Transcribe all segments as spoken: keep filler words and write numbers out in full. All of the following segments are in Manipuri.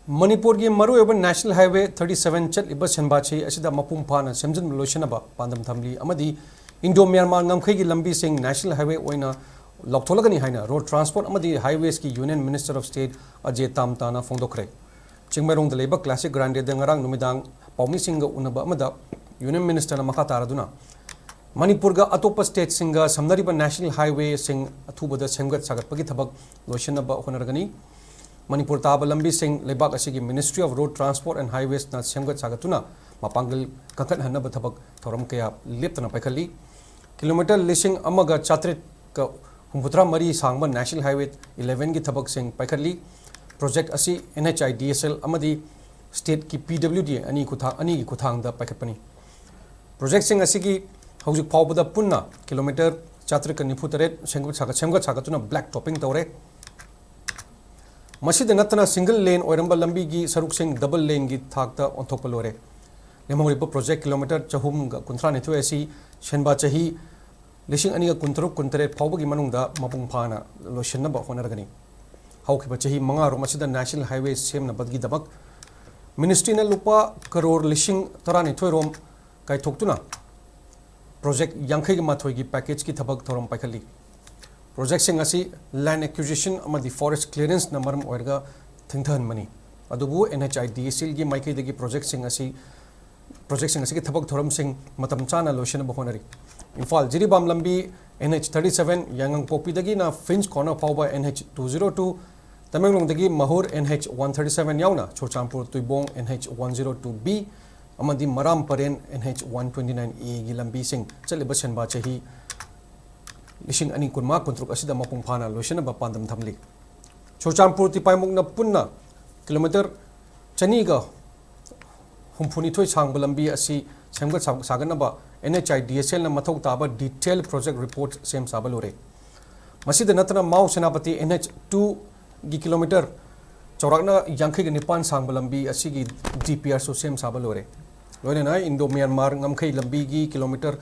ꯃꯅꯤꯄꯨꯔꯒꯤ ꯃꯔꯨꯑꯣꯏꯕ National Highway thirty seven ꯆꯠꯂꯤꯕ ꯁꯦꯟꯕꯥ ꯆꯍꯤ ꯑꯁꯤꯗ ꯃꯄꯨꯡ ꯐꯥꯅ ꯁꯦꯝꯖꯤꯟꯕ ꯂꯣꯏꯁꯤꯟꯅꯕ ꯄꯥꯟꯗꯝ ꯊꯝꯂꯤ ꯑꯃꯗꯤ Indo Myanmar ꯉꯝꯈꯩꯒꯤ ꯂꯝꯕꯤꯁꯤꯡ National Highway ꯑꯣꯏꯅ ꯂꯥꯎꯊꯣꯛꯂꯒꯅꯤ ꯍꯥꯏꯅ Road Transport ꯑꯃꯗꯤ Highwaysꯀꯤ Union Minister of State Ajay Tamtana ꯐꯣꯡꯗꯣꯛꯈ꯭ꯔꯦ꯫ ꯆꯤꯡꯃꯩꯔꯣꯡꯗ ꯂꯩꯕ Classic Grandeꯗ ꯉꯔꯥꯡ ꯅꯨꯃꯤꯗꯥꯡ ꯄꯥꯎꯃꯤꯁꯤꯡꯒ ꯎꯅꯕ ꯑꯃꯗ Union Ministerꯅ ꯃꯈꯥ ꯇꯥꯔꯗꯨꯅ ꯃꯅꯤꯄꯨꯔꯒ ꯑꯇꯣꯞꯄ stateꯁꯤꯡꯒ ꯁꯝꯅꯔꯤꯕ National Highwayꯁꯤꯡ ꯑꯊꯨꯕꯗ ꯁꯦꯝꯒꯠ ꯁꯥꯒꯠꯄꯒꯤ ꯊꯕꯛ ꯂꯣꯏꯁꯤꯟꯅꯕ ꯍꯣꯠꯅꯔꯒꯅꯤ꯫ ꯃꯅꯤꯄꯨꯔ ꯇꯥꯕ ꯂꯝꯕꯤꯁꯤꯡ ꯂꯩꯕꯥꯛ ꯑꯁꯤꯒꯤ Ministry of Road Transport and Highwaysꯅ ꯁꯦꯝꯒꯠ ꯁꯥꯒꯠꯇꯨꯅ ꯃꯄꯥꯡꯒꯜ ꯀꯟꯈꯠꯍꯟꯅꯕ ꯊꯕꯛ ꯊꯧꯔꯝ ꯀꯌꯥ ꯂꯦꯞꯇꯅ ꯄꯥꯏꯈꯠꯂꯤ꯫ Kilometre ꯂꯤꯁꯤꯡ ꯑꯃꯒ ꯆꯥꯇ꯭ꯔꯦꯠꯀ ꯍꯨꯝꯐꯨꯇꯔꯥ ꯃꯔꯤ ꯁꯥꯡꯕ National Highway elevenꯒꯤ ꯊꯕꯛꯁꯤꯡ ꯄꯥꯏꯈꯠꯂꯤ꯫ Project ꯑꯁꯤ NHIDCL ꯑꯃꯗꯤ stateꯀꯤ PWD ꯑꯅꯤ ꯈꯨꯊꯥ-, ꯑꯅꯤꯒꯤ ꯈꯨꯊꯥꯡꯗ ꯄꯥꯏꯈꯠꯄꯅꯤ꯫ Projectꯁꯤꯡ ꯑꯁꯤꯒꯤ ꯍꯧꯖꯤꯛ ꯐꯥꯎꯕꯗ ꯄꯨꯟꯅ kilometre ꯆꯥꯇ꯭ꯔꯦꯠꯀ ꯅꯤꯐꯨ ꯇꯔꯦꯠ ꯁꯦꯝꯒꯠ ꯁꯥꯒꯠ-, ꯁꯦꯝꯒꯠ ꯁꯥꯒꯠꯇꯨꯅ black topping ꯇꯧꯔꯦ꯫ ꯃꯁꯤꯗ ꯅꯠꯇꯅ single lane ꯑꯣꯏꯔꯝꯕ ꯂꯝꯕꯤꯒꯤ ꯁꯔꯨꯛꯁꯤꯡ double laneꯒꯤ ꯊꯥꯛꯇ ꯑꯣꯟꯊꯣꯛꯄ ꯂꯣꯏꯔꯦ꯫ ꯂꯦꯝꯍꯧꯔꯤꯕ project kilometre ꯆꯍꯨꯝꯒ ꯀꯨꯟꯊ꯭ꯔꯥ ꯅꯤꯊꯣꯏ ꯑꯁꯤ ꯁꯦꯟꯕꯥ ꯆꯍꯤ ꯂꯤꯁꯤꯡ ꯑꯅꯤꯒ ꯀꯨꯟꯇꯔꯨꯛ ꯀꯨꯟꯇꯔꯦꯠ ꯐꯥꯎꯕꯒꯤ ꯃꯅꯨꯡꯗ ꯃꯄꯨꯡ ꯐꯥꯅ ꯂꯣꯏꯁꯤꯟꯅꯕ ꯍꯣꯠꯅꯔꯒꯅꯤ꯫ ꯍꯧꯈꯤꯕ ꯆꯍꯤ ꯃꯉꯥꯔꯣꯝ ꯑꯁꯤꯗ National Highway ꯁꯦꯝꯅꯕꯒꯤꯗꯃꯛ Ministryꯅ ꯂꯨꯄꯥ ꯀꯔꯣꯔ ꯂꯤꯁꯤꯡ ꯇꯔꯥꯅꯤꯊꯣꯏ ꯔꯣꯝ ꯀꯥꯏꯊꯣꯛꯇꯨꯅ project ꯌꯥꯡꯈꯩꯒ ꯃꯥꯊꯣꯏꯒꯤ packageꯀꯤ ꯊꯕꯛ ꯊꯧꯔꯝ ꯄꯥꯏꯈꯠꯂꯤ꯫ Projectꯁꯤꯡ ꯑꯁꯤ land acquisition ꯑꯃꯗꯤ forest clearanceꯅ ꯃꯔꯝ ꯑꯣꯏꯔꯒ ꯊꯦꯡꯊꯍꯟꯕꯅꯤ꯫ ꯑꯗꯨꯕꯨ NHIDCLꯒꯤ ꯃꯥꯏꯀꯩꯗꯒꯤ projectꯁꯤꯡ ꯑꯁꯤ, projectꯁꯤꯡ ꯑꯁꯤꯒꯤ ꯊꯕꯛ ꯊꯧꯔꯝꯁꯤꯡ ꯃꯇꯝ ꯆꯥꯅ ꯂꯣꯏꯁꯤꯟꯅꯕ ꯍꯣꯠꯅꯔꯤ꯫ ꯏꯝꯐꯥꯜ ꯖꯤꯔꯤꯕꯥꯝ ꯂꯝꯕꯤ NH thirty seven ꯌꯥꯏꯉꯪꯄꯣꯛꯄꯤꯗꯒꯤꯅ Finch Corner ꯐꯥꯎꯕ NH two zero two, ꯇꯃꯦꯡꯂꯣꯡꯗꯒꯤ ꯃꯍꯨꯔ NH one thirty seven ꯌꯥꯎꯅ Churachandpur ꯇꯨꯏꯕꯣꯡ NH one zero two B ꯑꯃꯗꯤ ꯃꯔꯥꯝ ꯄꯔꯦꯟ NH one twenty nine Aꯒꯤ ꯂꯝꯕꯤꯁꯤꯡ ꯆꯠꯂꯤꯕ ꯁꯦꯟꯕꯥ ꯆꯍꯤ ꯂꯤꯁꯤꯡ ꯑꯅꯤ ꯀꯨꯟꯃꯉꯥ ꯀꯨꯟꯇꯔꯨꯛ ꯑꯁꯤꯗ ꯃꯄꯨꯡ ꯐꯥꯅ ꯂꯣꯏꯁꯤꯟꯅꯕ ꯄꯥꯟꯗꯝ ꯊꯝꯂꯤ꯫ ꯆꯨꯔꯆꯥꯟꯄꯨꯔ ꯇꯤꯄꯥꯏꯃꯨꯛꯅ ꯄꯨꯟꯅ kilometre ꯆꯅꯤꯒ ꯍꯨꯝꯐꯨꯅꯤꯊꯣꯏ ꯁꯥꯡꯕ ꯂꯝꯕꯤ ꯑꯁꯤ ꯁꯦꯝꯒꯠ ꯁꯥ-, ꯁꯥꯒꯠꯅꯕ NHIDCLꯅ ꯃꯊꯧ ꯇꯥꯕ detail project report ꯁꯦꯝ ꯁꯥꯕ ꯂꯣꯏꯔꯦ꯫ ꯃꯁꯤꯗ ꯅꯠꯇꯅ ꯃꯥꯎ ꯁꯦꯅꯥꯄꯇꯤ NH twoꯒꯤ kilometre ꯆꯥꯎꯔꯥꯛꯅ ꯌꯥꯡꯈꯩꯒ ꯅꯤꯄꯥꯟ ꯁꯥꯡꯕ ꯂꯝꯕꯤ ꯑꯁꯤꯒꯤ DPRꯁꯨ ꯁꯦꯝ ꯁꯥꯕ ꯂꯣꯏꯔꯦ꯫ ꯂꯣꯏꯅꯅ Indo Myanmar ꯉꯝꯈꯩ ꯂꯝꯕꯤꯒꯤ kilometre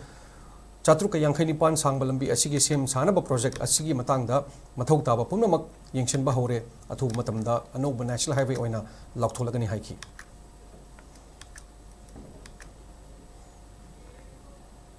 ꯆꯥꯇ꯭ꯔꯨꯛꯀ ꯌꯥꯡꯈꯩ ꯅꯤꯄꯥꯟ ꯁꯥꯡꯕ ꯂꯝꯕꯤ ꯑꯁꯤꯒꯤ ꯁꯦꯝ ꯁꯥꯅꯕ ꯄ꯭ꯔꯣꯖꯦꯛ ꯑꯁꯤꯒꯤ ꯃꯇꯥꯡꯗ ꯃꯊꯧ ꯇꯥꯕ ꯄꯨꯝꯅꯃꯛ ꯌꯦꯡꯁꯤꯟꯕ ꯍꯧꯔꯦ꯫ ꯑꯊꯨꯕ ꯃꯇꯝꯗ ꯑꯅꯧꯕ ꯅꯦꯁꯅꯦꯜ ꯍꯥꯏꯋꯦ ꯑꯣꯏꯅ ꯂꯥꯎꯊꯣꯛꯂꯒꯅꯤ ꯍꯥꯏꯈꯤ꯫